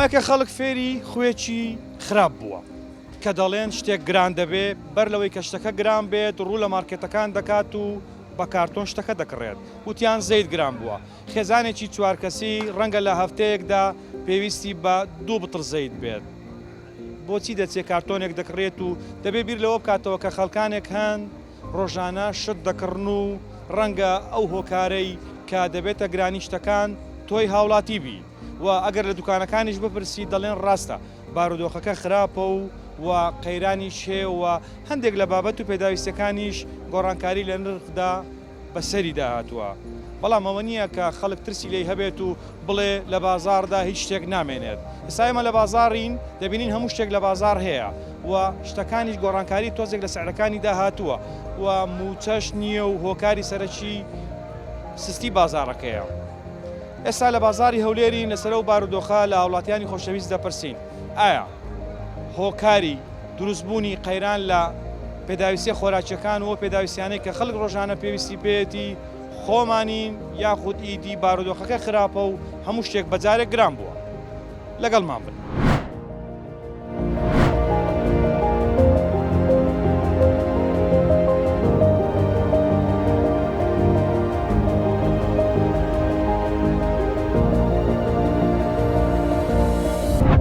ماوەیەکە خەڵک فێری خوێکی خراپ بووە کە دەڵێن شتێک گران دەبێ بەر لەوەی کە شتەکە گران بێت ڕوو لە مارکێتەکان دەکات و بە کارتۆن شتەکە دەکڕێت وتیان زەیت گران بووە خێزانێکی چوار کەسی ڕەنگە لە هەفتەیەکدا پێویستی بە دوو بتڵ زەیت بێت بۆچی دەچێت کارتۆنێک دەکڕێت و دەبێ بیر لەوە بکاتەوە کە خەڵکانێک هەن ڕۆژانە شت دەکڕن و ڕەنگە ئەو هۆکارەی کە دەبێتە گرانی شتەکان تۆی هاوڵاتی بی و ئەگەر لە دوکانەکانیش بپرسی دەڵێن ڕاستە بارودۆخەکە خراپە و و قەیرانیش هەیە و هەندێک لە بابەت و پێداویستیەکانیش گۆڕانکاری لە نرخدا بەسەریدا هاتووە، بەڵام ئەوە نییە کە خەڵک ترسی لێی هەبێت و بڵێ لە بازاڕدا هیچ شتێک نامێنێت. ئێستا ئێمە لە بازاڕین، دەبینین هەموو شتێک لە بازاڕ هەیە و شتەکانیش گۆڕانکاری تۆزێک لە سعرەکانیدا هاتووە و مووچەش نییە و هۆکاری سەرەکی سستی بازاڕەکەیە. ئێستا لە بازاڕی هەولێرین، لەسەر ئەو بارودۆخە لە هاوڵاتیانی خۆشەویست دەپرسین، ئایا هۆکاری دروستبوونی قەیران لە پێداویستیە خۆراکیەکان و ئەو پێداویستیانەی کە خەڵک ڕۆژانە پێویستی پێیەتی خۆمانین یاخود ئیدی بارودۆخەکە خراپە و هەموو شتێک بەجارێک گران بووە؟ لەگەڵمان بن.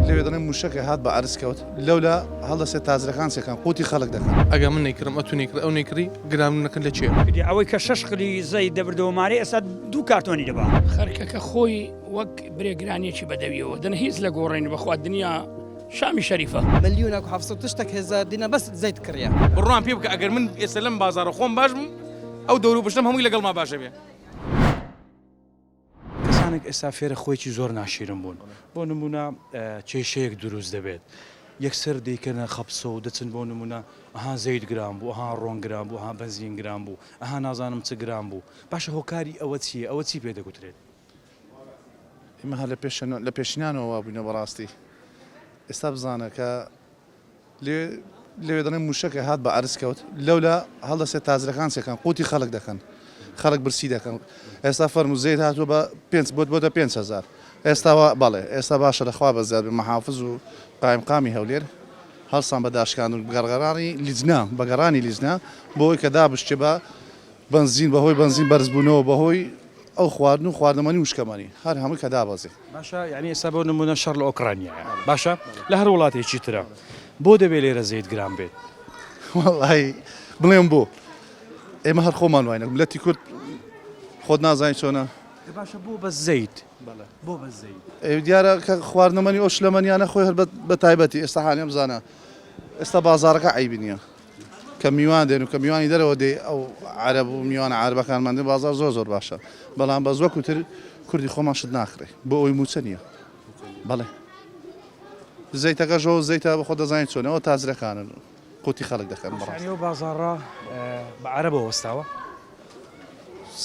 لەوێ دەڵێن موشەکە هات بە عەرز کەوت لەولا هەڵدەسێت تاجرەکان چەکەن قوتی خەڵک دەکەن. ئەگەر من نەیکڕم ئەتو نەیکڕی ئەو نەیکڕی گرانبوونەکە لە چیە؟ ئەوەی کە شەش قلی زەیت دەبردەوە مارەی ئێستا دوو کارتۆنی دەبا. خەرکەکە خۆی وەک برێ گرانیەکی بەدەویەوە دەن هیچ لە گۆڕێن بەخوا دنیا شامی شەریفە. ملیۆنەک و حەفسەد تشتەک هێزار دینار بەس زەیت کڕیە. بڕوام پێ بکە ئەگەر من ئێستا لەم بازاڕە خۆم باش بم ئەو دەورو پشتەم هەمووی لەگەڵما باشە بێ. کەسانێک ئێستا فێرە خۆیەکی زۆر ناشیرن بوون بۆ نمونە کێشەیەک دروست دەبێت یەکسەر دەیکەنە خەپسە و دەچن بۆ نمونە ئەها زەیت گران بوو ئەها ڕۆن گران بوو ئەها بەنزین گران بوو ئەها نازانم چ گران بوو باشە هۆکاری ئەوە چییە ئەوە چی پێ دەگوترێت؟ ئێمە هەر لە پێشینانەوە وابووینە بەڕاستی ئێستا بزانە کە لێ لەوێ دەڵێن موشەکە هات بە عەرز کەوت لەولا هەڵدەسێت تاجرەکان چەکەن قوتی خەڵک دەکەن خەڵک برسی دەکەن ئێستا فەرموو زەیت هاتووە بە پێنج بۆت بۆتە 5000 ئێستا بەڵێ ئێستا باشە لەخوا بەزیاد بێ محافز و قایمقامی هەولێر هەڵسان بە داشکاندن گەڕگەڕانی لیجنە بەگەڕانی لیجنە بۆی کە دابشتێ بە بەنزین بەهۆی بەنزین بەرزبوونەوە بەهۆی ئەو خواردن و خواردەمەنی وشکەمەنی هەر هەمووی کە دابەزێ. باشە یانی ئێستا بۆ نموونە شەڕ لە ئۆکرانیایە باشە لە هەر وڵاتێکی ترە بۆ دەبێ لێرە زەیت گران بێت؟ وەڵی بڵێم بۆ ئێمە هەر خۆمان واینە ملەتی کورد خۆت نازانی چۆنە. باشە بۆ بەس زەیت بۆ بەس زەیت؟ دیارە کە خواردنەمەنی ئەو شلەمەنیانە خۆی هەر بە تایبەتی ئێستا حالیان بزانە ئێستا بازاڕەکە عەیبی نییە. کە میوان دێن و کە میوانی دەرەوە دێ ئەو عەرەب و میوانە عەرەبەکانمان دێن بازاڕ زۆر زۆر باشە بەڵام بەس وەکو تر کوردی خۆمان شت ناکڕێ بۆ ئەوەی مووچە نییە بەڵێ زەیتەکەش ئەو زەیتە بە خۆ دەزانین چۆنە ئەوە تاجرەکانن قوتی خەڵک دەکەن بەڕاست. یانی ئەو بازاڕە بە عەرەبەوە وەستاوە؟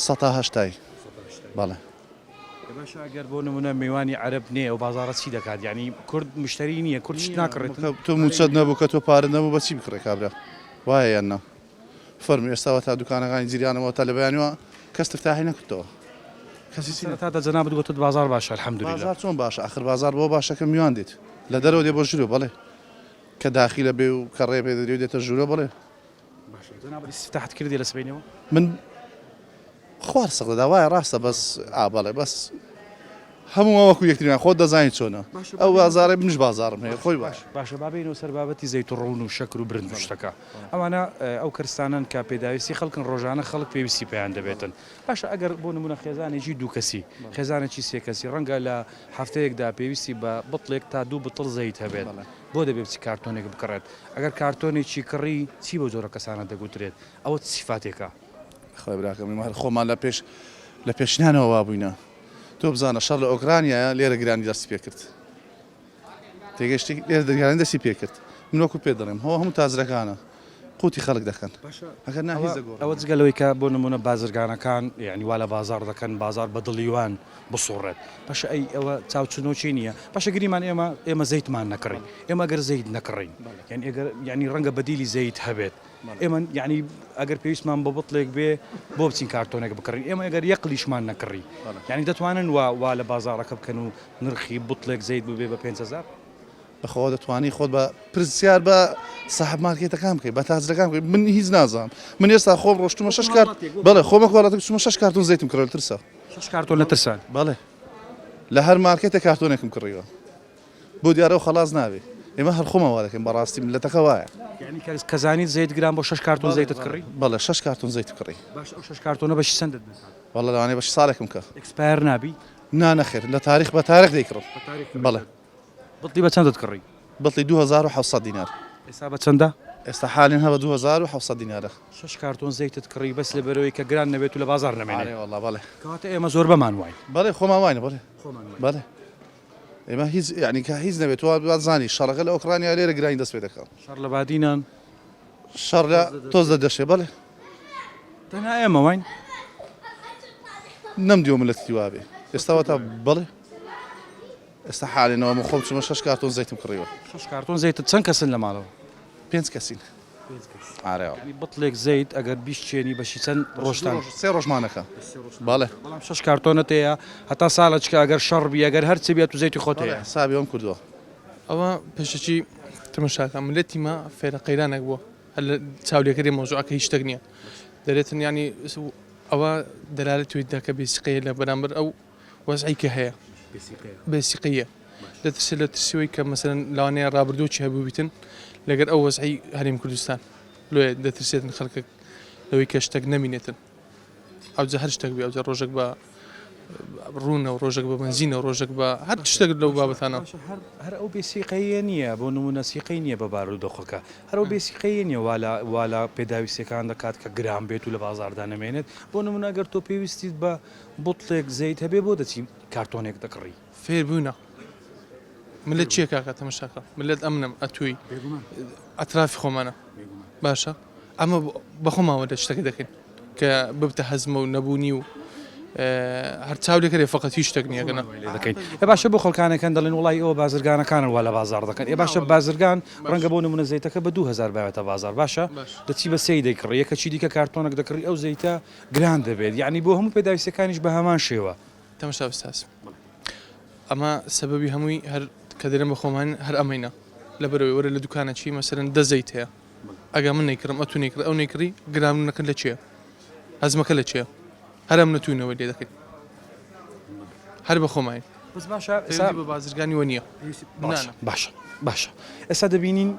سەتا هەشتای بەڵێ. باشە ئەگەر بۆ نمونە میوانی عەرەب نێ ئەو بازاڕە چی دەکات یانی کورد مشتەری نییە کورد شت ناکڕێت. تۆ موچەت نەبوو کە تۆ پارەت نەبوو بە چی بکڕێ کابرا وایە یان نا فەرموو ئێستا وەتا دوکانەکانی جیرانم وەتا لە بەیانیوە کەس تفتاحی نەکردەوە کەسی چی سەرەتا دە جەنابت گوتت بازاڕ باشە الحمدللە. بازاڕ چۆن باشە ئاخر بازاڕ بەوە باشە کە میوان دێت لە دەرەوە دێ بۆ ژورۆ بەڵێ کە داخیلە بێ و کە ڕێ پێ دەدرێ و دێتە ژورۆ بەڵێ. باشە جەنابت ئیستفتاحت کردیە لە سبەینێوە؟ من خوار سق دەدا وایە ڕاستە بەس ئا بەڵێ بەس هەموو وەکو یەکتریان خۆت دەزانی چۆنە ئەو بازاڕێ منیش بازاڕم هەیە خۆی باش. باشە با بێینەوە سەر بابەتی زەیت و ڕۆن و شەکر و برنج و شتەکە ئەوانە ئەو کەرستانەن کە پێداویستی خەڵکن ڕۆژانە خەڵک پێویستی پێیان دەبێتن باشە ئەگەر بۆ نمونە خێزانێکی دوو کەسی خێزانێکی سێ کەسی ڕەنگە لە هەفتەیەکدا پێویستی بە بتڵێک تا دوو بتڵ زەیت هەبێت بۆ دەبێ بچی کارتۆنێک بکڕێت ئەگەر کارتۆنێکی کڕی چی بەو جۆرە کەسانە دەگوترێت ئەوە چ سیفاتێکە؟ خوای براکەم ئێمە هەر خۆمان لە پێش لە پێشینانەوە وابووینە تۆ بزانە شەڕ لە ئۆکرانیایە لێرە گرانی دەستی پێکرد تێگەشتی لێرە گرانی دەستی پێکرد من وەکو پێ دەڵێم هەوە هەموو تاجرەکانە. قوتی خەڵک دەکەن ئەگەر نا هیچ دەگۆڕن. ئەوە جگە لەوەی کە بۆ نموونە بازرگانەکان یانی وا لە بازاڕ دەکەن بازاڕ بە دڵی وان بسوڕێت باشە ئەی ئەوە چاوچنۆکی نییە باشە گریمان ئێمە ئێمە زەیتمان نەکڕی ئێمە گەر زەیت نەکڕین یانی ئەگەر یانی ڕەنگە بەدیلی زەیت هەبێت ئێمە یانی ئەگەر پێویستمان بە بتڵێک بێ بۆ بچین کارتۆنێک بکڕین ئێمە ئەگەر یەقلیشمان نەکڕی یانی دەتوانن وا وا لە بازاڕەکە بکەن و نرخی بتڵێک زەیت ببێ بە 5000 بەخوا دەتوانی خۆت بە پرسیار بە ساحب مارکێتەکان بکەی بە تاجرەکان بکەی من هیچ نازانم من ئێستا خۆم ڕۆشتمە شش کارت بەڵێ خۆمە وڵاتێک چوومە شش کارتۆن زەیتم کڕی لە ترسا شش کارتۆن لە ترسان بەڵێ لە هەر مارکێتێک کارتۆنێکم کڕیوە بۆ دیارە و خەڵاس نابێ ئێمە هەر خۆمان وا دەکەین بەڕاستی ملەتەکە وایە یعنی کە زانیت زەیت گران بۆ شش کارتۆن زەیتت کڕی بەڵێ شش کارتۆن زەیتم کڕی باش ئەو شش کارتۆنە بەشی چەندت دەکات والله لەوانەیە بەشی ساڵێکم کە expire نابی نا نەخێر لە تاریخ بە تاریخ دەیکڕم بەڵێ بتڵی بە چەندت کڕی؟ بتڵی 2700 دینار. ئێستا بە چەندە؟ ئێستا حالین هە بە 2700 دینارە. شەش کارتۆن زەیتت کڕی بەس لەبەرئەوەی کە گران نەبێت و لە بازاڕ نەمێنێت. ئارێ وەڵا بەڵێ. کەواتە ئێمە زۆربەمان واین. بەڵێ خۆمان واین بەڵێ. خۆمان واین. بەڵێ. ئێمە هیچ یانی کە هیچ نەبێت تۆ وا زانی شەڕەکە لە ئۆکرانیا لێرە گرانی دەست پێ دەکا. شەڕ لە بادینان. شەڕ لە تۆز لە دەشێ بەڵێ. تەنها ئێمە واین؟ نەمدیوە ملەتی وابێ ئێستا وەتا بەڵێ. ئێستا حالێنەوە من خۆم چوومە شەش کارتۆن زەیتم کڕیوە. شەش کارتۆن زەیتت چەند کەسن لە ماڵەوە؟ پێنج کەسین. ئارێ. یانی بتڵێک زەیت ئەگەر بیشچێنی بەشی چەند ڕۆژتان؟ سێ ڕۆژمانەکە. بەڵێ. بەڵام شەش کارتۆنت هەیە هەتا ساڵەچکە ئەگەر شەڕ بی ئەگەر هەر چ بێت و زەیتی خۆت هەیە. بەڵێ حسابی ئەوم کردووە. ئەوە پێشەکی تەمەشاکە ملەتی مە فێرە قەیرانێک بووە هەر لە چاولێکەری مەوزوعەکە هیچ شتێک نییە دەرێتن یانی ئەوە دەلالەت وی دەکە بێسیقەیە لە بەرامبەر ئەو وەزعی کە هەیە بێسیقەیە دەترسێت لە ترسیەوەی کە مەسەلەن لەوانەیە ڕابردووکی هەبووبیتن لەگەر ئەو وەزعی هەرێم کوردستان لۆیە دەترسێتن خەڵکەک لەوەی کە شتێک نەمینێتن ئەوجا هەر شتێک بێ ئەوجا ڕۆژێک بە ڕوونە و ڕۆژێک بە بەنزینە و ڕۆژێک بە هەر شتێک لەو بابەتانە. هەر ئەو بێسیقەیە نییە بۆ نموونە سیقەی نییە بە بارودۆخەکە هەر ئەو بێسیقەیە نییە وا لە وا لە پێداویستیەکان دەکات کە گران بێت و لە بازاڕدا نەمێنێت بۆ نموونە ئەگەر تۆ پێویستیت بە بوتڵێک زەیت هەبێ بۆ دەچی کارتۆنێک دەکڕی؟ فێر بووینە ملت چیە کاکە تەمەشاکە ملت ئەمنم ئەتوی ئەترافی خۆمانە باشە ئەمە بەخۆماوە لە شتەکە دەکەین کە ببتە هەزمە و نەبوونی و هەر چاو لێکەرێ فقط هیچ شتێک نییە گەنە دەکەین ئێ باشە بۆ خەڵکانەکان دەڵێن وڵی ئەوە بازرگانەکانن وا لە بازار دەکەن ئێ باشە بازرگان ڕەنگە بۆ نمونە زەیتەکە بە 2000 باێتە بازار باشە دەچی بە سێی دەیکڕی یەکە چی دیکە کارتۆنێک دەکڕی ئەو زەیتە گران دەبێت یەعنی بۆ هەموو پێداویستیەکانیش بە هەمان شێوە. تەماشا ئوستاز ئەمە سەبەبی هەمووی هەر کە دەرێن بە خۆمان هەر ئەمەینە لەبەرەوەی وەرە لە دوکانە چی مەسەرەن دە زەیت هەیە ئەگە من نەیکڕم ئەتو نەیکڕی ئەو نەیکڕی گرانبوونەکە لە چییە هەزمەکە لە چییە هەر ئەم نەتوینەوەی لێ دەکەین هەر بە خۆماین بەس باشە ئێستا پەیوەندی بە بازرگانیوە نییە باشە باشە باشە ئێستا دەبینین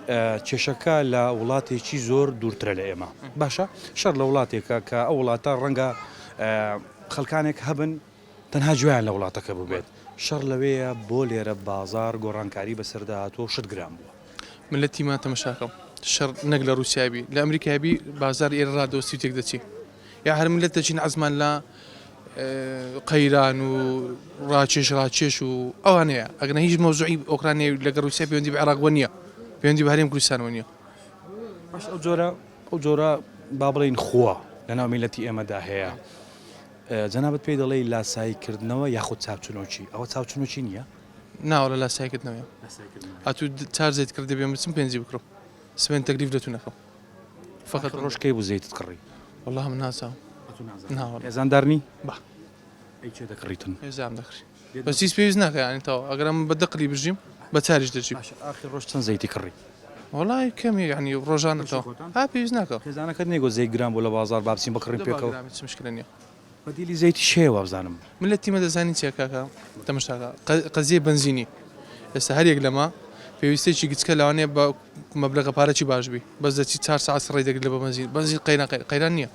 کێشەکە لە وڵاتێکی زۆر دوورترە لە ئێمە باشە شەڕ لە وڵاتێکە کە ئەو وڵاتە ڕەنگە خەڵکانێک هەبن تەنها گوێیان لە وڵاتەکە ببێت شەڕ لەوەیە بۆ لێرە بازار گۆڕانکاری بەسەردا هاتووە و شت گران بووە. ملەتی ما تەمەشاکەم شەڕ نەک لە ڕوسیا بی لە ئەمریکا بی بازار ئێرە ڕادەوەستی و تێک دەچی یا هەر ملەت دەچین عەزمان لە قەیران و ڕاکێش ڕاکێش و ئەوانەیە ئەگەنە هیچ مەوزوعی ئۆکرانیا لەگەڵ ڕوسیا پەیوەندی بە عێراقەوە نییە پەیوەندی بە هەرێم کوردستانەوە نییە. باش ئەو جۆرە ئەو جۆرە با بڵێین خووە لەناو میللەتی ئێمەدا هەیە جەنابت پێی دەڵێی لاسایی کردنەوە یاخود چاوچنۆکی ئەوە چاوچنۆکی نییە؟ نا وەڵا لاسایی کردنەوەیە ئەتوو چار زەیت کڕی دەبێ من بچم پێنجی بکڕم سبەین تەکلیف لە تو نەکەم. فەقەت ڕۆژ کەی بوو زەیتت کڕی؟ وەڵا من نازانم. نا وەڵا. خێزاندار نی؟ با. ئەی کێ دەکڕیتن؟ خێزانم دەکڕی. بەس هیچ پێویست ناکا یانی تەواو ئەگەر ئەمن بە دە قلی بژیم بە چاریش دەژیم. باشە ئاخر ڕۆژ چەند زەیتی کڕی؟ وەڵا کەمی یانی ڕۆژانە تەواو. ها پێویست ناکا. خێزانەکەت نەیگۆت زەیت گران بوو لە بازاڕ با بچین بکڕین پێکەوە؟ دە با گران بێ چ مشکلە نییە. بەدیلی زەیتیش هەیە وابزانم. ملەتی مە دەزانی چیە کاکە تەمەشاکە قەزیەی بەنزینی ئێستا هەر یەک لەمە پێویستێکی گچکە لەوانەیە بە مەبلەغە پارەکی باش بی بەس دەچی چار سەعات سڕی دەگرت لە بە بەنزین بەنزین قەیران قەیران نییە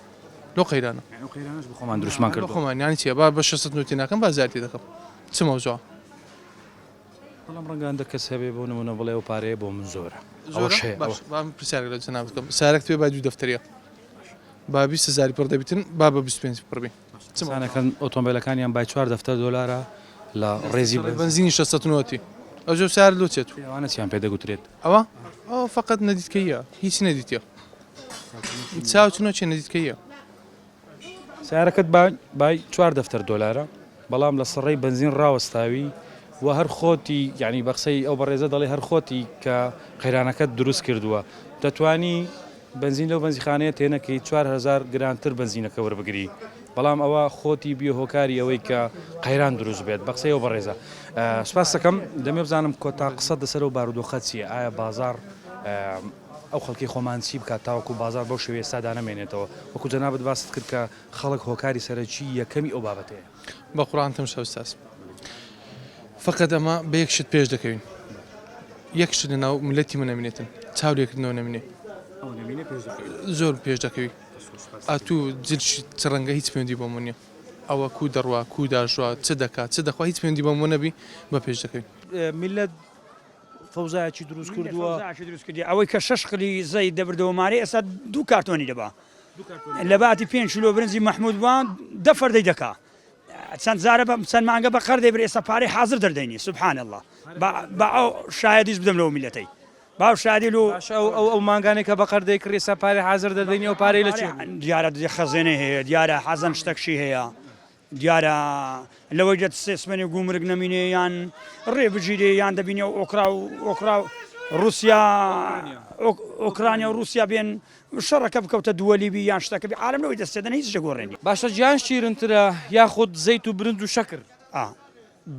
لۆ قەیرانە یانی ئەو قەیرانەش بە خۆمان دروستمان کردووە خۆمان یانی چیە با بە 600 نوتی ناکەم با زیادی دەکەم چ مەوزوعە بەڵام ڕەنگە هەندێک کەس هەبێ بۆ نمونە بڵێ ئەو پارەیە بۆ من زۆرە ئەوەش هەیە باش با من پرسیارێک لە جەنابت بکەم سارەکت پێ با دوو دەفتەریە با 20 هەزاری پڕ دەبیتن با بە 25 پڕ بی کەسانەکەن ئۆتۆمبیلەکانیان بای چوار دەفتەر دۆلارە لە ڕێزی بەنزینی 690 ئەو جۆ سار لۆ چێت ئەوانە چیان پێ دەگوترێت ئەوە ئەوە فقط نەدیتکەیە هیچ نەدیتە. چاو چنۆ چێ نزیکەیە. سەیارەکەت بای چوار دەفتەر دۆلارە بەڵام لە سڕەی بەنزین ڕاوەستاوی و هەر خۆتی یانی بە قسەی ئەو بەڕێزە دەڵێ هەر خۆتی کە قەیرانەکەت دروست کردووە دەتوانی بەنزین لەو بەنزیخانەیە تێنەکەی 4000 گرانتر بەنزینەکە وەربگری بەڵام ئەوە خۆتی بیە هۆکاری ئەوەی کە قەیران دروست بێت بە قسەی ئەو بەڕێزە سپاس دەکەم دەمێ بزانم کۆتا قسەت لەسەر ئەو بارودۆخە چییە ئایا بازاڕ ئەو خەڵکی خۆمان چی بکات تاوەکو بازاڕ بەو شێوەیە ئێستا دانەمێنێتەوە وەکو جەنابت باست کرد کە خەڵک هۆکاری سەرەکی یەکەمی ئەو بابەتەیە. بە قورعان تەمشا ئوستاز فەقەت ئەمە بە یەک شت پێش دەکەوین یەک شت لەناو ملەتی من نەمینێتن چاو لێکردنەوە نەمینێ زۆر پێش دەکەوی ئەتوو جلش چ ڕەنگە هیچ پەیوەندی بۆ من نییە ئەوە کو دەڕوا کو داژوا چ دەکات چ دەخوا هیچ پەیوەندی بۆ من نەبی بە پێش دەکەوین. میللەت فەوزایەکی دروست کردووە. فەوزایەکی دروست کردیە ئەوەی کە شەش قلی زەیت دەبردەوە مارێ ئێستا دوو کارتۆنی دەبا لە باتی پێنج کیلۆ برنجی مەحمود بووە دە فەردەی دەکا چەند جارە بە چەند مانگە بە قەردەی بر ئێستا پارەی حازر دەردەینی سبحان الله با ئەو شایەدیش بدەم لەو میلەتەی با شادی لۆ باشە ئەو ئەو ئەو مانگانەی کە بە قەردەی کڕی ئێستا پارەی حازر دەردەینی ئەو پارەی لە چێ دیارە خەزێنەی هەیە دیارە حەزەن شتەکشی هەیە دیارە لەوەی دەترسێ سبەینێ گومرگ نەمینێ یان ڕێ بگیرێ یان دەبینێ ئۆکرا و ئۆکرا و ڕوسیا ئۆکرانیا و ڕوسیا بێن شەڕەکە بکەوتە دووەلی بی یان شتەکە بی عالەم لەوەی دەستێ دەنە هیچ دەگۆڕێ نیە. باشە گیان شیرنترە یاخود زەیت و برنج و شەکر؟ ئا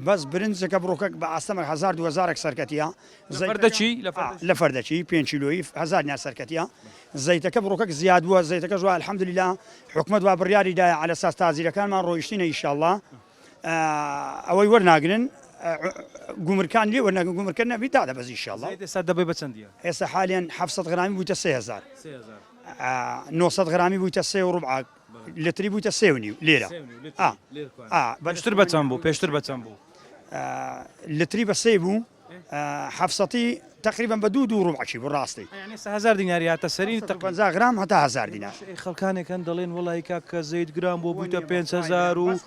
بەس برنجەکە بڕۆکە بە ئاستەمەک هەزار دوو هەزارەک سەرکەتیە لە فەردەکی؟ لە فەردەکی پێنج کیلۆیی هەزار دینار سەرکەتیە زەیتەکە بڕۆکەک زیاد بووە زەیتەکەش وا الحمدللە حکومەت وا بڕیاری دایە عەلە ساس تاجیرەکانمان ڕۆیشتینە ئیشاڵڵا ئەوەی وەرناگرن گومرکان لێ وەرناگرن گومرکە نەبی دادەبەزی ئیشاڵڵا. زەیت ئێستا دەبەی بە چەندیە؟ ئێستا حالیەن 700 غرامی بوویتە 3000 900 غرامی بوویتە سێ و ڕبع لتری بوویتە سێ و نیو لێرە پێشتر بە چەند بوو پێشتر بە چەند بوو؟ لتری بە سێ بوو حەفسەتی تەقریبەن بە دوو دوو ڕوبعەکی بوو ڕاستی. یانی ئێستا هەزار دیناری هاتە سەری تەقریبەن 150 غرام هەتا هەزار دینار. باشە ئەی خەڵکانێک هەن دەڵێن وەڵاهی کاکە زەیت گران بووە بوویتە 5000 و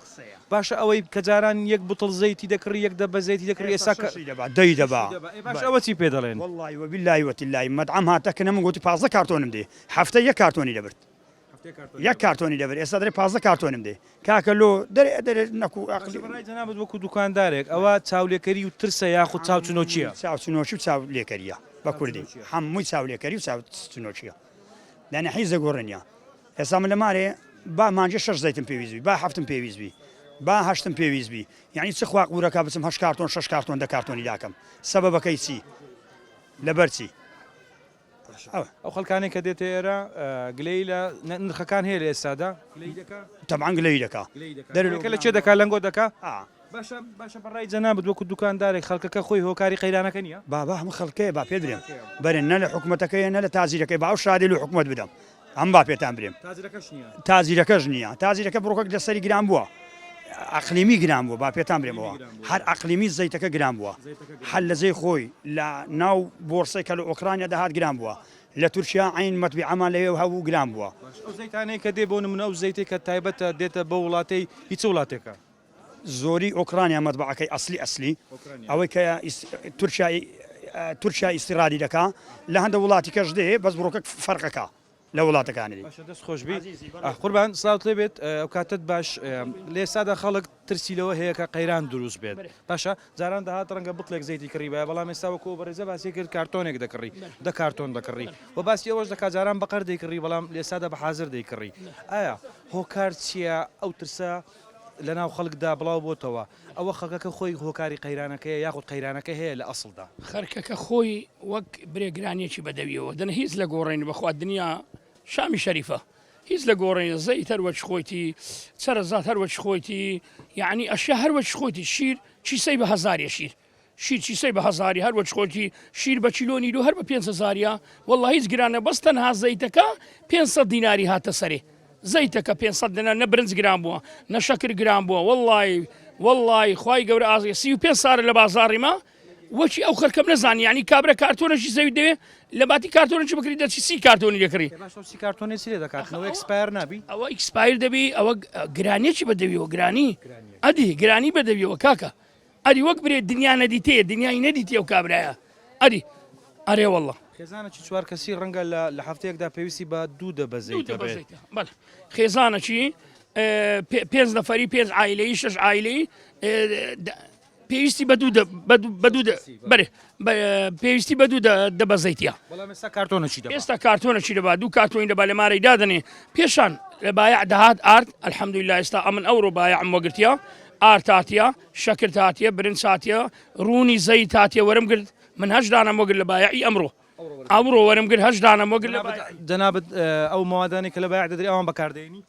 باشە ئەوەی کە جاران یەک بتڵ زەیتی دەکڕی یەک دەبە زەیتی دەکڕی ئێستا کە شەشی دەبا دەی دەبا ئێ باشە ئەوە چی پێ دەڵێن؟ وەڵاهی وەبیلاهی وەتیلاهی مەتعەم هاتە کنە من گۆتی 15 کارتۆنم دێ هەفتە یەک کارتۆنی دەبرد. یەک کارتۆنی دەبرد ئێستا دەرێ 15 کارتۆنم دێ کاکە لۆ دەرێ دەرێ نەکو ئەقلی بەڕای جەنابت وەکو دوکاندارێک ئەوە چاولێکەری و ترسە یاخود چاوچنۆکیە؟ چاوچنۆکی و چاولێکەریە بە کوردی هەمووی چاولێکەری و چاوچنۆکیە یعنی حیز دەگۆڕێنە ئێستا من لە مارێ با مانگێ شەش زەیتم پێویست بی با هەفتم پێویست بی با هەشتم پێویست بی یعنی چ خوا قورەکە بچم هەشت کارتۆن شەش کارتۆن دە کارتۆنی داکەم سەبەبەکەی چی لەبەر چی ئەو خەڵکانەی کە دێتە ئێرە گلەیی لە نرخەکان هەیە لە ئێستادا؟ گلەیی دەکا؟ تەبعەن گلەیی دەکا. دەرەکە لە چێ دەکا لەنگۆ دەکا؟ باشە باشە بە ڕای جەنابت وەکو دوکاندارێک خەڵکەکە خۆی هۆکاری قەیرانەکە نییە؟ بابا هەموو خەڵکەیە با پێت برێم بەرێ نە لە حکومەتەکەیە نە لە تاجیرەکەی با ئەو شادەی لۆ حکومەت بدەم ئەم با پێتان برێم. تاجرەکەش نییە؟ تاجیرەکەش نییە تاجیرەکە بڕۆکەک لەسەری گران بووە. ئەقلیمی گران بووە با پێتان برێمەوە هەر ئەقلیمی زەیتەکە گران بووە هەر لە جێی خۆی لە ناو بۆرسەی کە لە ئۆکرانیا دەهات گران بووە لە تورکیا عین مەتبیعەمان لەوێ هەبوو گران بووە. باش ئەو زەیتانەی کە دێ بۆ نمونە ئەو زەیتەی کە تایبەتە دێتە بۆ وڵاتەی هی چ وڵاتێکە؟ زۆری ئۆکرانیا مەتبەعەکەی ئەسلی ئەسلی ئەوەی کە تورکیا تورکیا ئیستیرادی دەکا لە هەندە وڵاتی کەش دێ بەس بڕۆکە فەرقەکە لە وڵاتەکانی دی. باشە دەست خۆش بی قوربان سڵاوت لێ بێت ئەو کاتەت باش لە ئێستادا خەڵک ترسی لەوە هەیە کە قەیران دروست بێت باشە جاران دەهات ڕەنگە بتڵێک زەیتی کڕیبایە بەڵام ئێستا وەکو ئەو بەڕێزە باسی کرد کارتۆنێک دەکڕی دە کارتۆن دەکڕی و باسی ئەوەش دەکات جاران بە قەرد دەیکڕی بەڵام لە ئێستادا بە حازر دەیکڕی ئایا هۆکار چییە ئەو ترسە لەناو خەڵکدا بڵاو بۆتەوە ئەوە خەڵکەکە خۆی هۆکاری قەیرانەکەیە یاخود قەیرانەکە هەیە لە ئەسڵدا؟ خەرکەکە خۆی وەک برێ گرانیەکی بەدەویەوە دەنە هیچ لە گۆڕێن بەخوا دنیا شامی شەریفە هیچ لە گۆڕێن زەیت هەر وەک خۆیتی چەرەزات هەر وەک خۆیتی یعنی ئەشیا هەر وەک خۆیتی شیر کیسەی بە هەزاریە شیر شیر کیسەی بە هەزاری هەر وەک خۆیتی شیر بە کیلۆ نیلو هەر بە پێنج هەزاریە واللە هیچ گرانە بەس تەنها زەیتەکە 500 دیناری هاتە سەرێ زەیتەکە 500 دینار نە برنج گران بووە نە شەکر گران بووە وەڵڵای وەڵڵای خوای گەورە ئازیز 35 سارە لە بازاڕی ما وەکی ئەو خەرکەم نەزانی یعنی کابرا کارتۆنەشی زەوی دەوێ لە باتی کارتۆنێکی بکری دەچی سی کارتۆنی دەکڕی باشە سی کارتۆنی چی لێ دەکات ئەوە expire نابی ئەوە expire دەبی ئەوە گرانیەکی بەدەویەوە گرانی ئەدی گرانی بەدەویەوە کاکە ئەری وەک برێ دنیا نەدیتەیە دنیای نەدیتێ و کابرایە ئەری ئەرێ واللە. خێزانێکی چوار کەسی ڕەنگە لە لە هەفتەیەکدا پێویستی بە دوو دەبە زەیت هەبێت. بەڵێ خێزانێکی پێنج نەفەری پێنج عایلەیی شەش عایلەیی پێویستی بە دوو بە دوو بەرێ پێویستی بە دوو دەبە زەیتە. بەڵام ئێستا کارتۆنەکی دەبا. ئێستا کارتۆنەکی دەبا دوو کارتۆنی دەبا لە مارەی دادەنێ پێشان لە بایع دەهات ئارد الحمدلله ئێستا ئەمن ئەوڕۆ بایعم وەگرتیە ئارد هاتیە شەکر هاتیە برنج هاتیە ڕوونی زەیت هاتیە وەرم گرت من هەشت دانەم وەگرت لە بایعی ئەمڕۆ ئەمڕۆ وەرم گرت هەشت دانەم وەگرت لە بایعی. جەنابت ئەو مەوادانەی کە لە بایع دەدرێ ئەوان بەکار دەێنی؟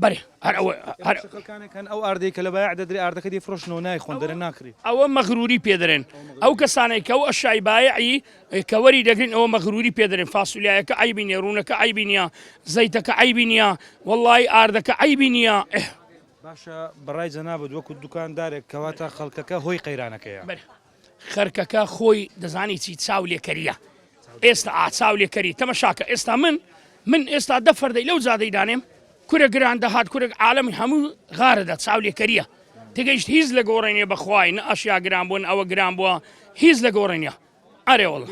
بەرێ هەر ئەوە هەر. خەڵکانێک هەن ئەو ئاردەی کە لە بایع دەدرێ ئاردەکە دەیفرۆشنەوە نایخۆن دەرێن ناکڕین. ئەوە مەغروری پێ دەرێن ئەو کەسانەی کە ئەو ئەشای بایعی کە وەری دەگرن ئەوە مەغروری پێ دەرێن فاسولیایەکە عەیبی نیە ڕوونەکە عەیبی نیە زەیتەکە عەیبی نیە وەڵڵاهی ئاردەکە عەیبی نیە ئه. باشە بەڕای جەنابت وەکو دوکاندارێک کەواتە خەڵکەکە هۆی قەیرانەکەیە؟ بەرێ خەرکەکە خۆی دەزانی چی چاو لێکەریە ئێستا ئا چاو لێکەری تەمەشاکە ئێستا من من ئێستا دە فەردەی لەو جادەی دانێم کورە گران دەهات کورە عالەمی هەموو غارەدا چاو لێکەریە تێگەیشت هیچ لە گۆڕێنێ بەخوای نە ئەشیا گران بوون ئەوە گران بووە هیچ لە گۆڕێنە ئەرێ وەڵا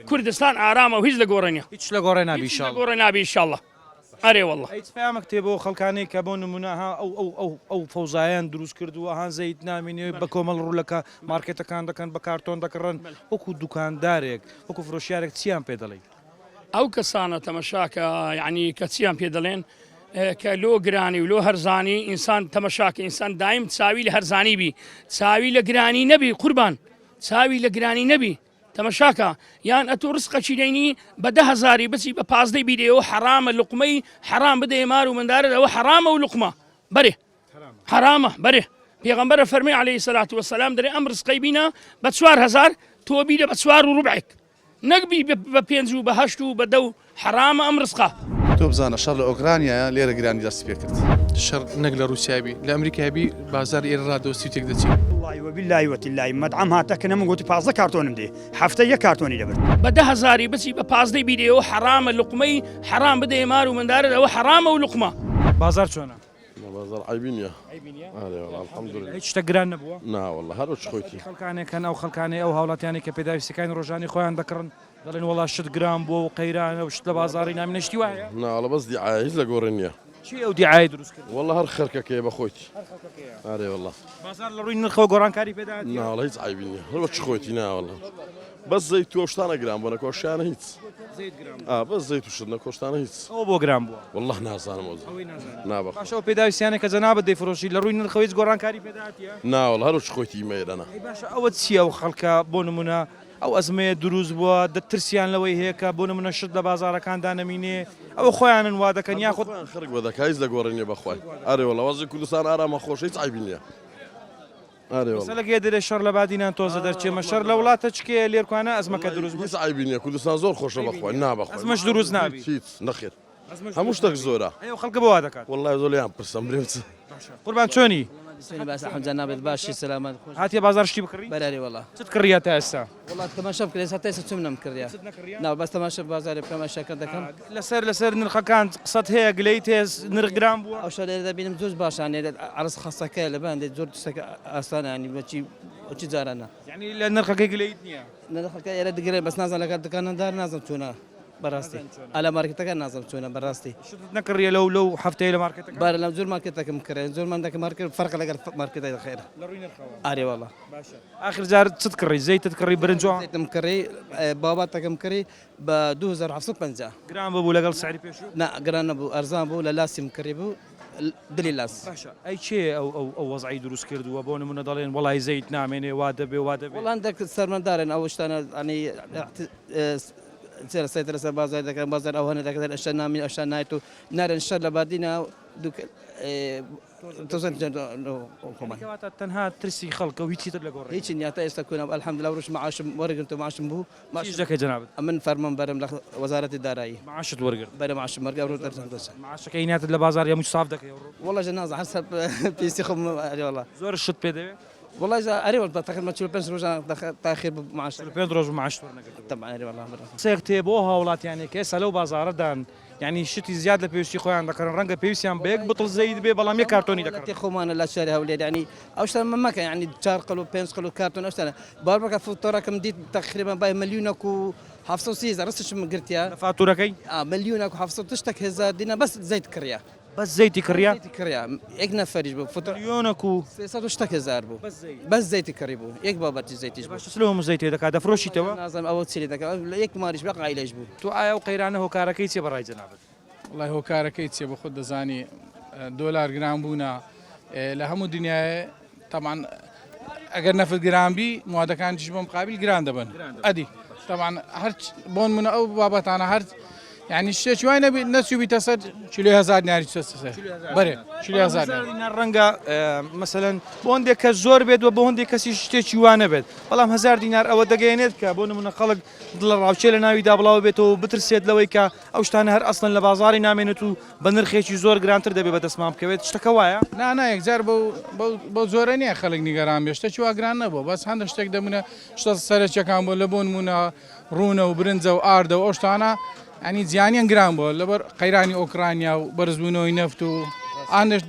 کوردستان ئارامە و هیچ لە گۆڕێ نیە. هیچ لە گۆڕێ نابی هیچ لە گۆڕێ نابی ئیشاڵڵا ئەرێ وەڵا. ئەی چ پەیامەک تێ بۆ خەڵکانەی کە بۆ نمونە ها ئەو ئەو ئەو ئەو فەوزایان دروست کردووە ها زەیت نامینێ بە کۆمەڵ ڕوو لە کە مارکێتەکان دەکەن بە کارتۆن دەکڕن وەکو دوکاندارێک وەکو فرۆشیارێک چیان پێ دەڵێی؟ ئەو کەسانە تەمەشاکە یعنی کە چیان پێ دەڵێن کە لۆ گرانی و لۆ هەرزانی ئینسان تەمەشاکە ئینسان دایم چاوی لە هەرزانی بی چاوی لە گرانی نەبی قوربان چاوی لە گرانی نەبی تەمەشاکە یان ئەتۆ ڕسقەکی دەینی بە دە هەزاری بچی بە پازدەی بیدەیەوە حەرامە لوقمەی حەرام بدەیە مار و مندارت ئەوە حەرامە و لوقمە بەرێ حەرامە بەرێ پێغەمبەرە فەرمی عەلەیهی سەلات وەسەلام دەرێ ئەم ڕسقەی بینە بە 4000 تۆ بیدە بە چوار و ڕوبعێک نەک بی بە پێنج و بە هەشت و بە دە و حەرامە ئەم ڕزقە. تۆ بزانە شەڕ لە ئۆکرانیایە لێرە گرانی دەستی پێکرد. شەڕ نەک لە ڕوسیا بی لە ئەمریکا بی بازاڕی ئێرە ڕادەوەستی و تێک دەچی. وەڵڵاهی وەبیللەهی وەتیللەهی مەتعەم هاتە کنە من گۆتی 15 کارتۆنم دێ هەفتە یەک کارتۆنی دەبرد. بە دە هەزاری بچی بە پازدەی بیدەیەوە حەرامە لوقمەی حەرام بدەیە مار و مندارت ئەوە حەرامە و لوقمە. بازاڕ چۆنە؟ بازاڕ عەیبی نییە. عەیبی نییە؟ ئەرێ وەڵا الحمدللە. هیچ شتێک گران نەبووە؟ نا وەڵا هەر وەک خۆیتی. خەڵکانێک هەن ئەو خەڵکانەی ئەو هاوڵاتیانەی کە پێداویستیەکانی ڕۆژانەی خۆیان دەکڕن دەڵێن وەڵا شت گران بووە و قەیرانە و شت لە بازاڕی نامینە شتی وا هەیە؟ نا وەڵا بەس دیعایە هیچ لە گۆڕێ نییە. چی ئەو دیعایەی دروست کردووە؟ وەڵا هەر خەرکەکەیە بە خۆیتی. هەر خەڵکەکەیە. ئەرێ وەڵا. بازاڕ لە ڕووی نرخەوە گۆڕانکاری پێدا هاتیە؟ نا وەڵا هیچ عەیبی نییە هەر وەک خۆیتی نا وەڵا بەس زەیت و ئەو شتانە گران بووە نەکۆشیانە هیچ. زەیت گران بووە. ئا بەس زەیت و شت نەکۆشتانە هیچ. ئەوە بۆ گران بووە؟ وەڵا نازانم ئەوجا. ئەوەی نازانی. نا بەخوا. باشە ئەو پێداویستیانەی کە جەنابت دەیفرۆشی لە ڕووی نرخەوە هیچ گۆڕانکاری پێدا هاتیە؟ نا وەڵا هەر وەک خۆیتی ئیمە ئێرەنە. ئەی باشە ئەوە چیە ئەو خەڵکە بۆ نمونە ئەو ئەزمەیە دروست بووە دە ترسیان لەوەی هەیە کە بۆ نمونە شت لە بازاڕەکاندا نەمینێ ئەوە خۆیانن وا دەکەن یاخود. خۆیان خەرک بە دەکا هیچ لە گۆڕێ نیە بەخوای ئەرێ وەڵا وەزعی کوردستان ئارامە خۆشە هیچ عەیبی نیە ئەرێ وەڵا. مەسەلەک یە دەرێ شەڕ لە بادینان تۆزە دەرچێ مە شەر لە وڵاتە چکەیە لێرکوانە ئەزمەکە دروست بوو. هیچ عەیبی نیە کوردستان زۆر خۆشە بەخوای نا بەخوای ئەزمەش دروست نابی. هیچ هیچ نەخێر هەموو شتەک زۆرە. ئەی ئەو خەڵکە بۆ وا دەکات؟ وەڵای زۆر لێیان پرسم برێم چ. باشە قوربان چۆنی؟ چۆنی باش الحمد جنابت باشی سەلامەت خۆش. هاتیە بازاڕ شتی بکڕی؟ بەرێ ئەرێ وەڵا. چت کڕیە تا ئێستا؟ وەڵا تەماشا بکە ئێستا تا ئێستا چم نەمکڕیە. چت نەکڕیە؟ نا بەس تەماشا بازاڕێ بکەم ئەشیاکە دەکەم. لەسەر لەسەر نرخەکان قسەت هەیە گلەیت هەیە نرخ گران بووە؟ ئەو شتە لێرە دەبینم زۆر باشە یانی عەرز خەستەکەیە لە باندێ زۆر شتەکە ئاسانە یانی بەچی چی جارانە. یانی لە نرخەکەی گلەیت نییە؟ نرخەکە ئێرە دگرێ بەس نازانم لەگەڵ دکاندار نازانم چۆنە. بەڕاستی ئەلە مارکێتەکان نازم چۆنە بەڕاستی شتت نەکڕیە لەو لەو هەفتەیە لە مارکێتەکان بارە لەم زۆر مارکێتەکەم کڕێ زۆر من دەکەم مارکێت فەرق لەگەڵ مارکێتە خێرە لە ڕووی نرخەوە ئارێ والله باشە ئاخر جار چت کڕی زەیتت کڕی برنج و زەیتم کڕی باباتەکەم کڕی بە 2750 گران ببوو لەگەڵ سعری پێشوو نا گران نەبوو ئەرزان بوو لە لاسیم کڕی بوو دلی لاس. باشە ئەی کێ ئەو ئەو ئەو وەزعەی دروست کردووە بۆ نمونە دەڵێن وەڵای زەیت نامێنێ وا دەبێ وا دەبێ. وەڵا هەندێک سەرمەندارن ئەو شتانە یانی سەیتەرە سەر بازار دەکەن بازار ئەو هەنە دەکەن ئەشتا نامین ئەشتا نایت و نارن شەر لە بادینە کەواتە تەنها ترسی خەڵکە و هیچی تر لە گۆڕێ هیچ نییە تا ئێستا کۆنە الحمدلله ڕۆژ معاشم وەرگرت و معاشم بوو چیش دەکەی جەنابت؟ ئەمن فەرمانبەرم لە وەزارەتی دارایی. معاشت وەرگرت؟ بەرێ معاشم وەرگرت ئەوڕۆ دەرچم دەچم. معاشەکەی ناتت لە بازاڕ هەمووی ساف دەکەی ئەوڕۆ؟ وەڵا جا نازانم حەسەب پێویستی خۆم ئەرێ وەڵا. زۆر شت پێ دەوێ؟ وەڵا جا ئەرێ وەڵا تەقریبا 45 ڕۆژان تاخیر بوو معاش. 45 ڕۆژ بوو معاشت وەرنەگرتبوو؟ تەبعەن ئەرێ وەڵا بەڕاستی. قسەیەک تێ بۆ هاوڵاتیانێک کە ئێستا لەو بازاڕەدان یانی شتی زیاد لە پێویستی خۆیان دەکڕن ڕەنگە پێویستیان بە یەک بتڵ زەیت بێ بەڵام یەک کارتۆنی دەکڕن. وڵاتی خۆمانە لە شاری هەولێر یانی ئەو شتانە مەکە یانی چار قەل و پێنج قەل و کارتۆن ئەو شتانە باوەڕ بکە فوتۆرەکەم دیت تەقریبا بای ملیونەک و. 730 هزار ڕستشم گرتیا لە فاتورەکەی؟ ئا ملیونەک و 700 تشتەک هزار دینار بەس زەیت کڕیا. بەس زەیتی کڕیا؟ زەیتی کڕیا یەک نەفەریش بوو فوتە. ملیۆنەک و. 300 و شتەک هزار بوو. بەس زەیت. بەس زەیتی کڕی بوو یەک بابەتی زەیتیش بوو. باشە چ لەو هەموو زەیتەی دەکا دەفرۆشیتەوە؟ نازانم ئەوە چی لێ دەکا یەک ماریش بێ عایلەیش بوو. تۆ ئایا ئەو قەیرانە هۆکارەکەی چیە بەڕای جەنابت؟ وەڵای هۆکارەکەی چیە بەخۆت دەزانی دۆلار گران بوونە لە هەموو دنیاە تەمان ئەگەر نەفت گران بی موادەکانیش بۆ مقابل گران دەبن ئەدی تەمان هەر بۆن منە ئەو بابەتانە هەر یعنی شتێکی وای نەبی نەچوو بیتە سەر چلێ هزار دیناری چووە سەر بەرێ چلێ هزار دینار ڕەنگە مەسەلەن بۆ هەندێک کەس زۆر بێت و بۆ هەندێک کەسی شتێکی وا نەبێت بەڵام هزار دینار ئەوە دەگەیەنێت کە بۆ نمونە خەڵک دڵەڕاوکێ لە ناویدا بڵاو بێتەوە و بترسێت لەوەی کە ئەو شتانە هەر ئەسڵەن لە بازاڕی نامێنێت و بە نرخێکی زۆر گرانتر دەبێت بەدەستمان بکەوێت، شتەکە وایە؟ نا نا یەکجار بەو بەو بەو جۆرە نییە خەڵک نیگەران بێت، شتەکی وا گران نەبووە، بەس هەندێک شتێک دەبوونە شتە سەرەکییەکان بووە لە بۆ نموونە ڕوونە و برنجە و ئاردە و ئەو شتانە یانی زیانیان گران بووە لەبەر قەیرانی ئۆکرانیا و بەرزبوونەوەی نەفت و ئاندەش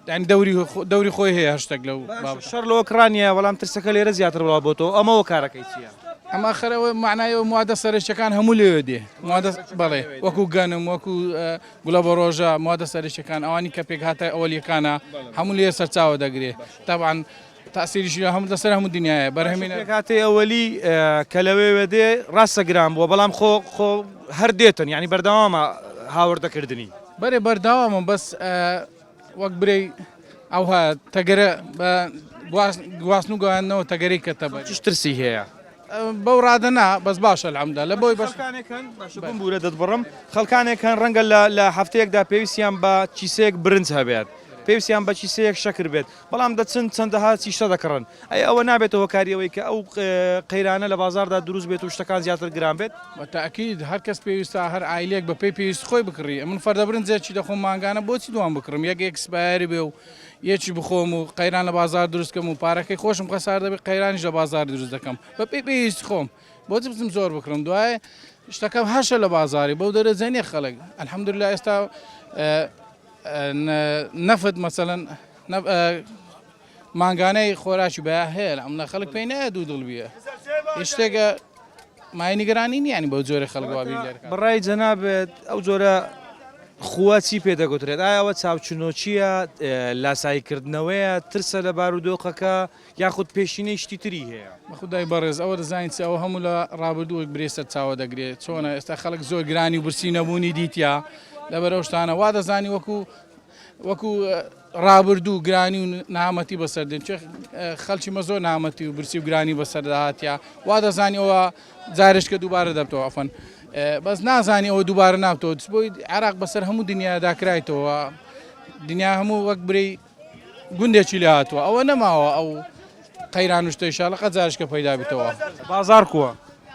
یانی دەوری دەوری خۆی هەیە هەر شتێک لەو باشە شەڕ لە ئۆکرانیایە بەڵام ترسەکە لێرە زیاتر بڵاو بۆتەوە ئەمە هۆکارەکەی چییە؟ ئەمە ئەخر ئەوە مەعنای ئەوە موادە سەرەکیەکان هەموو لەوێ دێ موادە بەڵێ وەکو گەنم وەکو گوڵە بەڕۆژە موادە سەرەکیەکان ئەوانی کە پێکهاتە ئەوەلیەکانە هەموو لێ سەرچاوە دەگرێ تەبعەن تاسیریشی هەموو لەسەر هەموو دنیاە بەرهەمی پێکهاتەی ئەوەلی کە لەوێوە دێ ڕاستە گران بووە بەڵام خۆ خۆ هەر دێتن یعنی بەردەوامە هاوردەکردنی. بەرێ بەردەوامە بەس وەک برێی ئەوها تەگەرە بە گواستن و گەیاندنەوە تەگەرەی کەتە بەر. چش ترسی هەیە؟ بەو ڕادە نا بەس باشە الحمدللە لە بۆی بەس. خەڵکانێک هەن باشە بمبورە دەتبڕم خەڵکانێک هەن ڕەنگە لە لە هەفتەیەکدا پێویستیان بە کیسەیەک برنج هەبێت پێویستیان بە کیسەیەک شەکر بێت بەڵام دەچن چەندەها چیشتە دەکڕن ئەی ئەوە نابێتە هۆکاری ئەوەی کە ئەو قەیرانە لە بازاڕدا دروست بێت و شتەکان زیاتر گران بێت؟ بە تەئکید هەر کەس پێویستە هەر عایلەیەک بە پێی پێویستی خۆی بکڕی ئەمن فەردە برنجێکی دەخۆم مانگانە بۆچی دوان بکڕم یەک expire بێ و یەکی بخۆم و قەیران لە بازار دروست کەم و پارەکەی خۆشم خەسار دەبێ قەیرانیش لە بازار دروست دەکەم بە پێی پێویستی خۆم بۆچی بچم زۆر بکڕم دوایێ شتەکەم هەشە لە بازاری بەو دەرەجە نییە خەڵک الحمدلله ئێستا نەفت مەسەلەن مانگانەی خۆراکی بەیا هەیە لە ئەمنە خەڵک پێی نایە دوو دڵ بیە هیچ شتێکە مای نیگەرانی نییە ینی بەو جۆرە خەڵک وا بیر لێ بەڕای جەنابت ئەو جۆرە خووە چی پێ دەگوترێت ئایا ئەوە چاوچنۆکییە لاساییکردنەوەیە ترسە لە بارودۆخەکە یاخود پێشینەی شتی تری هەیە؟ بەخودای بەڕێز ئەوە دەزانین چ ئەوە هەموو لە ڕابردوو وەک برێ سەرچاوە دەگرێت چۆنە ئێستا خەڵک زۆر گرانی و برسی نەبوونی دیتیا لەبەر ئەو شتانە وا دەزانی وەکو وەکو ڕابردوو گرانی و نەهامەتی بەسەر دێن چێ خەڵکی مە زۆر نەهامەتی و برسی و گرانی بەسەر داهاتیا وا دەزانی ئەوە جارێشکە دووبارە دەبتەوە ئەفەن بەس نازانی ئەوە دووبارە نابتەوە بۆی عێراق بەسەر هەموو دنیادا کرایتەوە دنیا هەموو وەک برێی گوندێکی لێ هاتووە ئەوە نەماوە ئەو قەیران و شتەیشا لە قەت جارشکە پەیدا بیتەوە. بازاڕ کووە؟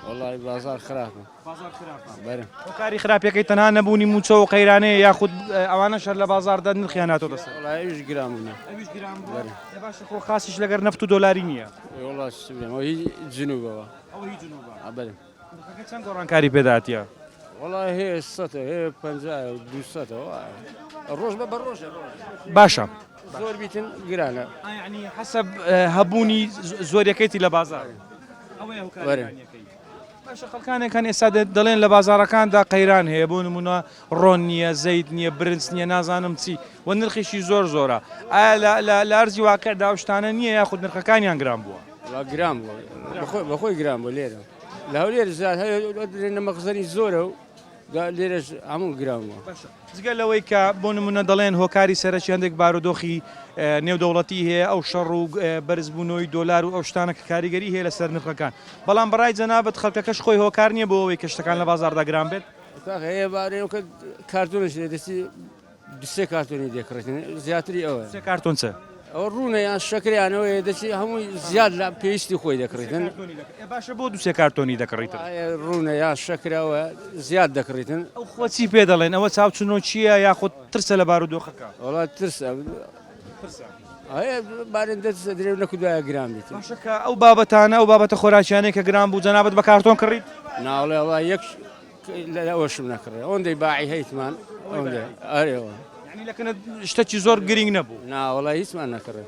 وەڵای بازاڕ خراپە. بازاڕ خراپە. بەرێ. هۆکاری خراپیەکەی تەنها نەبوونی مووچە و قەیرانەیە یاخود ئەوانەش هەر لە بازاڕدا نرخیان هاتۆتە سەر؟ وەڵای ئەویش گران بوونە. ئەویش گران بووە؟ بەرێ. ئێ باشە خۆ خاسیش لەگەر نەفت و دۆلاری نییە. ئێ وەڵا چ بلێم ئەوە هی جنوبەوە. ئەوە هی جنوبە. ئا بەرێ. نرخەکە چەند گۆڕانکاری پێداتیە؟ وەڵا هەیە سەتە هەیە پەنجایە و دووسەتە وایە ڕۆژ بە بە ڕۆژە باشە زۆر بیتن گرانە یعنی حەسەب هەبوونی زۆریەکەیتی لە بازار ئەوەیە هۆکارەکەی باشە خەڵکانێک هەن ئێستا دەڵێن لە بازارەکاندا قەیران هەیە بۆ نمونە ڕۆن نییە زەیت نییە برنج نییە نازانم چی و نرخیشی زۆر زۆرە ئایا لە ئەرزی واقعدا ئەو شتانە نییە یاخود نرخەکانیان گران بووە گران بووە بەخۆی گران بوو لێرە لە هەولێر زیاد هەیە لە مەخزەنی زۆرە و لێرەش هەموو گران بووە. جگە لەوەی کە بۆ نمونە دەڵێن هۆکاری سەرەکی هەندێک بارودۆخی نێودەوڵەتی هەیە ئەو شەڕ و بەرزبوونەوەی دۆلار و ئەو شتانە کە کاریگەری هەیە لەسەر نرخەکان بەڵام بەڕای جەنابت خەڵکەکەش خۆی هۆکار نییە بۆ ئەوەی کە شتەکان لە بازاڕدا گران بێت؟ کاکە هەیە بارێ کە کارتۆنش لێ دەستی دو سێ کارتۆنی دەکڕێتن زیاتری ئەوە سێ کارتۆن چ؟ ئەوە ڕوونە یان شەکریانەوەی دەچی هەمووی زیاد لە پێویستی خۆی دەکڕیتن باشە بۆ دو سێ کارتۆنی دەکڕیتن ڕوونە یا شەکرەوە زیاد دەکڕیتن ئەو خۆ چی پێ دەڵێن ئەوە چاوچنۆکییە یاخود ترسە لە بارودۆخەکە وەڵا ترسە ترسە بارێن دەست درێ نەکو دوایە گران بیت باشە کە ئەو بابەتانە ئەو بابەتە خۆراکیانەی کە گران بوو جەنابت بە کارتۆن کڕیت ناوڵێ وڵا یەک لەوەشم نەکڕێ ئەوەندەی باعی هەیتمان ئەوەندە ئەرێوە یعنی لە کنە شتەکی زۆر گرینگ نەبوو ناوەڵا هیچمان نەکڕێ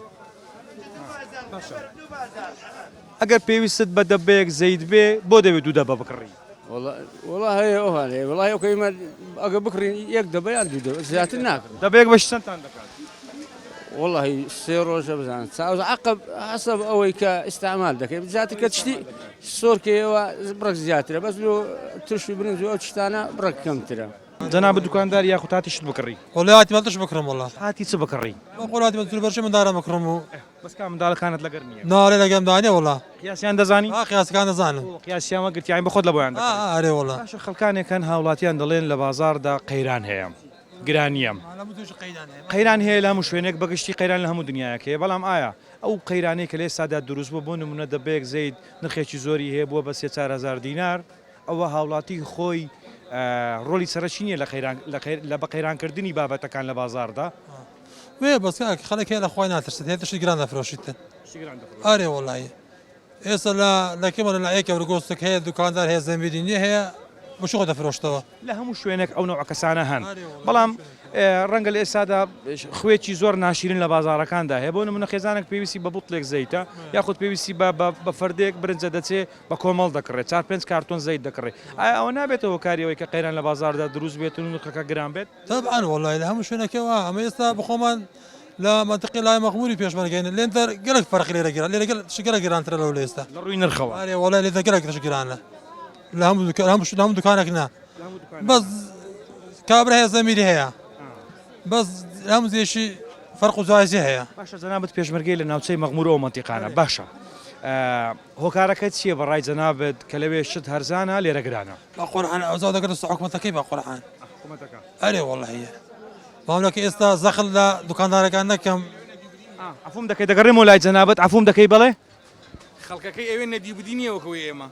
ئەگەر پێویستت بە دەبەیەک زەیت بێ بۆ دەبێت دوو دەبە بکڕی؟ وەڵا هەیە ئەوان هەیە وەڵا ئەو کەیمە ئەگە بکڕین یەک دەبە یان دوو دەبە زیاتر ناکڕین. دەبەیەک بەشی چەندتان دەکات؟ وەڵی سێ ڕۆژە بزان چاو عقب حسب ئەوەی کە ئیستعمال دەکەی زیاتر کە شتی سۆرکەیەوە بڕک زیاترە بەس لۆ ترش و برنج و ئەو شتانە بڕک کەمترە. جەنابت دوکاندار یاخود هاتی شت بکڕی؟ وەڵی هاتیمە تش بکڕم وەڵا. هاتی چ بکڕی؟ بەخۆ هاتیمە جلوبەرگی منداران بکڕم و. بەس کا منداڵەکانت لەگەر نییە؟ ناڵێ لەگەم دانیە وەڵا. قیاسیان دەزانی؟ ئا قیاسەکان دەزانم. ئۆ قیاسیان وەگرتی یانی بەخۆت لە بۆیان دەکڕی؟ ئا ئا ئەرێ وەڵا. باشە خەڵکانێک هەن هاوڵاتیان دەڵێن لە بازاڕدا قەیران هەیە گرانییە. قەیران هەیە لە هەموو شوێنێک بەگشتی قەیران لە هەموو دنیایەک هەیە بەڵام ئایا ئەو قەیرانەی کە لە ئێستادا دروست بووە بۆ نمونە دەبەیەک زەیت نرخێکی زۆری هەیە بووە بە سێ 4000 دینار ئەوە هاوڵاتی خۆی ڕۆلی سەرەکی نییە لە قەیران لە بە قەیرانکردنی بابەتەکان لە بازاڕدا. وێ بەس کاک خەڵک هەیە لە خوای ناترسێت هەیە تشتی گران دەفرۆشیتن ئەرێ وەڵی ئێستا لە لە کێمە لە لایەکە ورگۆستێک هەیە دوکاندار هەیە زەمیری نییە هەیە بۆ خۆ دەفرۆشتەوە. لە هەموو شوێنێک ئەو نەوعە کەسانە هەن بەڵام ڕەنگە لە ئێستادا خوێکی زۆر ناشیرین لە بازاڕەکاندا هەیە بۆ نمونە خێزانێک پێویستی بە بوتڵێک زەیتە یاخود پێویستی بە فەردێک برنجە دەچێ بە کۆمەڵ دەکڕێت چار پێنج کارتۆن زەیت دەکڕێت ئایا ئەوە نابێتە هۆکاری ئەوەی کە قەیران لە بازاڕدا دروست بێت و نرخەکە گران بێت؟ تەبعەن وەڵای لە هەموو شوێنەکە وا ئەمە ئێستا بخۆمان لە مەنتقی لای مەخموری پێشمەرگەین لێندەر گەلک فەرقی لێرە گران لێرە گەل شت گەلک گرانترە لەو لە ئێستا لە ڕووی نرخەوە ئەرێ وەڵای لێرە گەلک شت گرانە لە هەموو دوکان هەموو شت- لە هەموو دوکانێک نا بەس کابرا هەیە زەمیری هەیە بەس هەموو زێشی فەرق و جیاوازی هەیە باشە جەنابت پێشمەرگەی لە ناوچەی مەخمور ئەو مەنتیقانە باشە هۆکارەکە چییە بە ڕای جەنابت کە لەوێ شت هەرزانە لێرە گرانە؟ بە قورعان ئەوزا دەگەر سە حکومەتەکەی بە قورعان حکومەتەکە ئەرێ وەڵی ماملەکە ئێستا زەخل لە دوکاندارەکان نەکەم عفوم دەکەی دەگەڕێمەوە لای جەنابت عفوم دەکەی بەڵێ خەڵکەکەی ئەوێ نەدیبدی نییە وەکەوەی ئێمە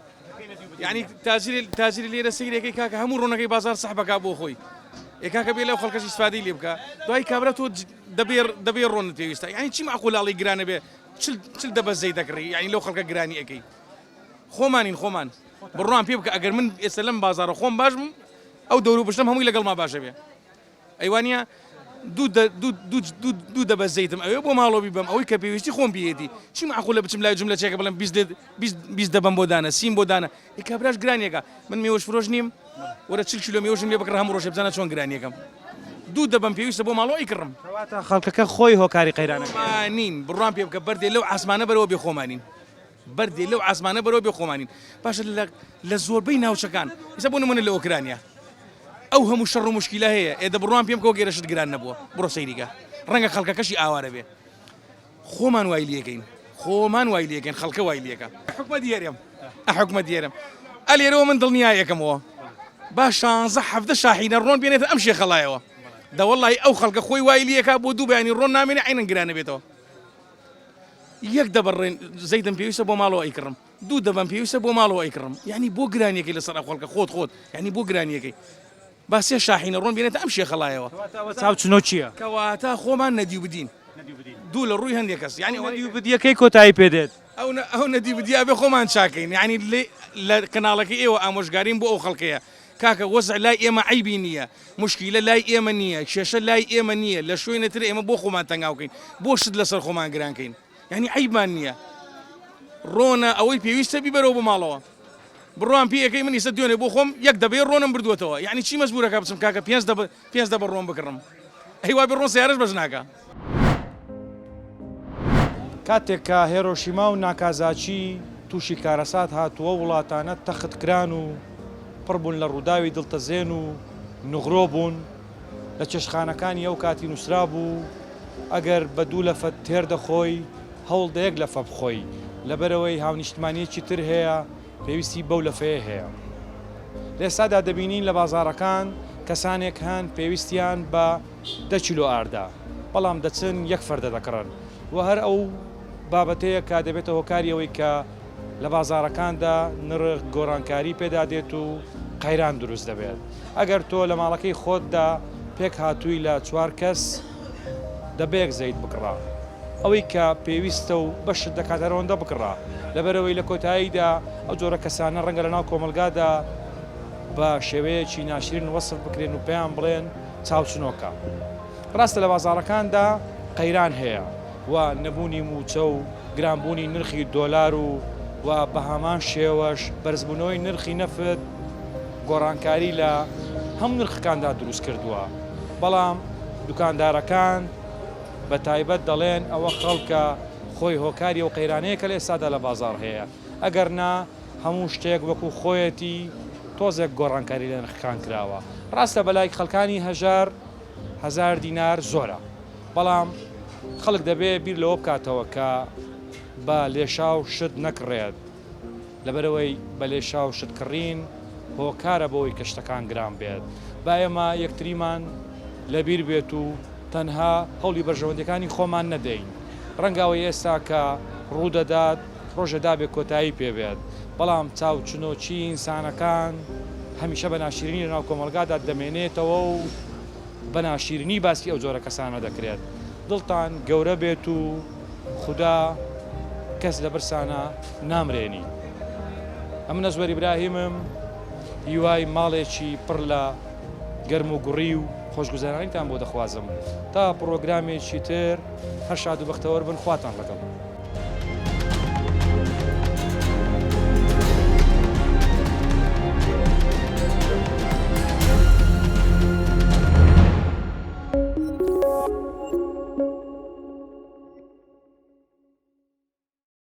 یعنی تاجری تاجری لێرە سەیرەکەی کاکە هەموو ڕۆنەکەی بازار سەح بکا بۆ خۆی ئێ کاکە بێ لەو خەڵکەش ئیسفادەی لێ بکە دوای کابرا تۆ دەبێ دەبێ ڕۆنت پێویستە یعنی چی معقولاڵی گرانە بێ چل دەبە زەی دەکڕی یعنی لەو خەڵکە گرانی ئەەکەی خۆمانین خۆمان بڕوام پێ بکە ئەگەر من ئێستا لەم بازارە خۆم باش بم ئەو دەورو پشتم هەمووی لەگەڵما باشە بێ ئەیوانە دوو دەبە زەیتم ئەوێ بۆ ماڵۆ بیبەم ئەوەی کە پێویستی خۆم پێیەتی چی معقولە بچم لای جملە چێکە بڵێم 20 دەبەم بۆ دانە سیم بۆ دانە ئی کابراش گرانیەکە من مێوەش فرۆش نیم وەرە 40 کیلۆ مێوەشم لێ بکڕە هەموو ڕۆژێ بزانە چۆن گرانیەکەم دوو دەبەم پێویستە بۆ ماڵۆ ئەیکڕم. کەواتە خەڵکەکە خۆی هۆکاری قەیرانەکەیە. خۆمانین بڕوام پێ بکە بەردێ لەو عاسمانە بەرەوە بێ خۆمانین. بەردێ لەو عاسمانە بەرەوە بێ خۆمانین باشە لە لە زۆربەی ناوچەکان ئێستا بۆ نمونە لە ئۆکرانیا ئەو هەموو شەڕ و مشکیلە هەیە ئێ دە بڕوام پێم کەوە گێرە شت گران نەبووە بڕۆ سەیریکە ڕەنگە خەڵکەکەشی ئاوارە بێ خۆمان وای لێکەین خۆمان وای لێکەین خەڵکە وای لێکە حکومەت یەرێم حکومەت یەرم ئەلێرەوە من دڵنیایەکەمەوە با شانزە حەڤدە شاحینە ڕۆن بێنێتە ئەم شێخەڵایەوە دەوەڵی ئەو خەڵکە خۆی وای لێکا بۆ دوو بەیانی ڕۆن نامێنێ عینەن گرانە بێتەوە یەک دەبەر ڕێن زەیتم پێویستە بۆ ماڵەوە ئەیکڕم دوو دەبەم پێویستە بۆ ماڵەوە ئەیکڕم یعنی بۆ گرانیەکەی لەسەر ئەو خەڵکە خۆت خۆت یعنی بۆ گرانیەکەی با سێ شاحینە ڕۆن بێنێتە ئەم شێخەڵایەوە چاو چنۆ چییە؟ کەواتە خۆمان نەدیو بدین دوو لە ڕووی هەندێک کەس یعنی ئەوە نەدیو بدیەکەی کۆتایی پێدێت ئەو ئەو نەدیو بدیا بێ خۆمان چاکەین یعنی لە کەناڵەکەی ئێوە ئامۆژگاریم بۆ ئەو خەڵکەیە کاکە وەزع لای ئێمە عەیبی نییە، موشکیلە لای ئێمە نییە، کێشە لای ئێمە نییە، لە شوێنێ تر ئێمە بۆ خۆمان تەنگاو کەین، بۆ شت لەسەر خۆمان گران کەین، یانی عەیبمان نییە. ڕۆنە ئەوەی پێویستە بیبەرەوە بۆ ماڵەوە. بڕوام پێ ئەکەی من ئیستا دوێنێ بۆ خۆم یەک دەبەی ڕۆنم بردووەتەوە، یانی چی مەجبوورەکا بچم کاکە پێنج دەبە پێنج دەبە ڕۆن بکڕم؟ ئەی وابێ ڕۆن سەیارەش بەش ناکا. کاتێک کە هێرۆشیما و ناکازاکی تووشی کارەسات هات و ئەو وڵاتانە تەخت کران و پڕ بوون لە ڕووداوی دڵتەزێن و نغرۆ بوون، لە چێشتخانەکانی ئەو کاتی نووسرابوو، ئەگەر بە دوو لەفە تێر دەخۆی، هەوڵ دە یەک لەفە بخۆی، لەبەرئەوەی هاونیشتمانییەکی تر هەیە پێویستی بەو لەفەیە هەیە. لە ئێستادا دەبینین لە بازاڕەکان کەسانێک هەن پێویستیان بە دە کیلۆ ئاردە، بەڵام دەچن یەک فەردە دەکڕن و هەر ئەو بابەتەیە کە دەبێتە هۆکاری ئەوەی کە لە بازاڕەکاندا نرخ گۆڕانکاری پێدا دێت و قەیران دروست دەبێت. ئەگەر تۆ لە ماڵەکەی خۆتدا پێکهاتووی لە چوار کەس، دەبەیەک زەیت بکڕە. ئەوەی کە پێویستە و بەشت دەکات هەر ئەوەندە بکڕە. لەبەرئەوەی لە کۆتاییدا ئەو جۆرە کەسانە ڕەنگە لەناو کۆمەڵگادا بە شێوەیەکی ناشرین وەسف بکرێن و پێیان بڵێن چاوچنۆکە. ڕاستە لە بازاڕەکاندا قەیران هەیە و نەبوونی مووچە و گرانبوونی نرخی دۆلار و و بەهەمان شێوەش بەرزبوونەوەی نرخی نەفت. گۆڕانکاری لە هەموو نرخەکاندا دروست کردووە، بەڵام دوکاندارەکان بە تایبەت دەڵێن ئەوە خەڵکە خۆی هۆکاری ئەو قەیرانەیە کە لە ئێستادا لە بازاڕ هەیە، ئەگەر نا هەموو شتێک وەکو خۆیەتی تۆزێک گۆڕانکاری لە نرخەکان کراوە. ڕاستە بەلای خەڵکانی هەژار هەزار دینار زۆرە، بەڵام خەڵک دەبێ بیر لەوە بکاتەوە کە بە لێشاو شت نەکڕێت، لەبەرئەوەی بە لێشاو شت کڕین هۆکارە بۆوەی کە شتەکان گران بێت. با ئێمە یەکتریمان لەبیر بێت و تەنها هەوڵی بەرژەوەندیەکانی خۆمان نەدەین. ڕەنگە ئەوەی ئێستا کە ڕوودەدات ڕۆژێ دابێ کۆتایی پێ بێت، بەڵام چاوچنۆکی ئینسانەکان هەمیشە بە ناشیرینی لەناو کۆمەڵگادا دەمێنێتەوە و بە ناشیرینی باسی ئەو جۆرە کەسانە دەکرێت. دڵتان گەورە بێت و خودا کەس لە برسانا نامرێنی. ئەمن ئەزوەر ئیبراهیمم هیوای ماڵێکی پڕ لە گەرم و گوڕی و خۆشگوزەرانیتان بۆ دەخوازم تا پڕۆگرامێکی تر هەر شاد و بەختەوەر بن خواتان لەگەڵ.